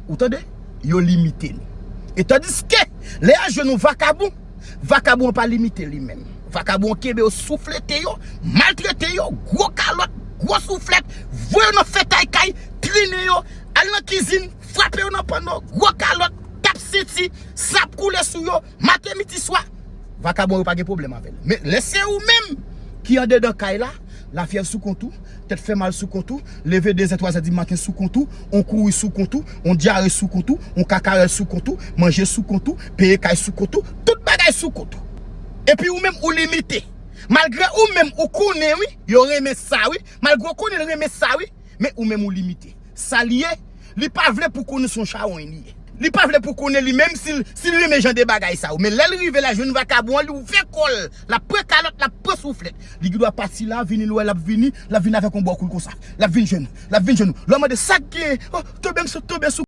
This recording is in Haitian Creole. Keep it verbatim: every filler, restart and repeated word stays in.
Ou tande? Yo limite nou. E tandiske lè y al jwenn yon vakabon, vakabon an pa limite li menm. Vakabon an kenbe yo, souflete yo, maltrete yo, gwo kalòt, gwo souflèt, voye yo nan fetay kay, trennen yo, al nan kizin, frape yo nan panno, gwo kalòt, tap senti, san ap koule sou yo, maten, midi, swa. Vakabon yo pa gen pwoblèm avè l. Men lè se ou menm ki andedan kay la, lafyèv sou kont ou, tèt fè mal sou kont ou, leve de zè, twa zè di maten sou kont ou, on kouri sou kont ou, on dyare sou kont ou, on kakarèl sou kont ou, manje sou kont ou, peye kay sou kont ou, tout bagay sou kont ou. Epi ou menm ou limite. Malgre ou menm ou konnen wi, yo renmen sa wi, malgre ou konnen l renmen sa wi, men ou menm ou limite. Sa l ye, li pa vle pou konnen se yon chawony li ye. Li pa vle pou konnen li menm si l, si l renmen jan de bagay sa yo. Men lè l rive la, jwenn vakabon an, li ouvè kò l, l ap pran kalòt, l ap pran souflèt. Li gendwa pati la, vini lwen, l ap vini, l ap vini avèk yon bò kou l konsa. L ap vin jwenn ou, l ap vin jwenn ou. Lè w mande sa k gen, oh, tonbe m sot tonbe sou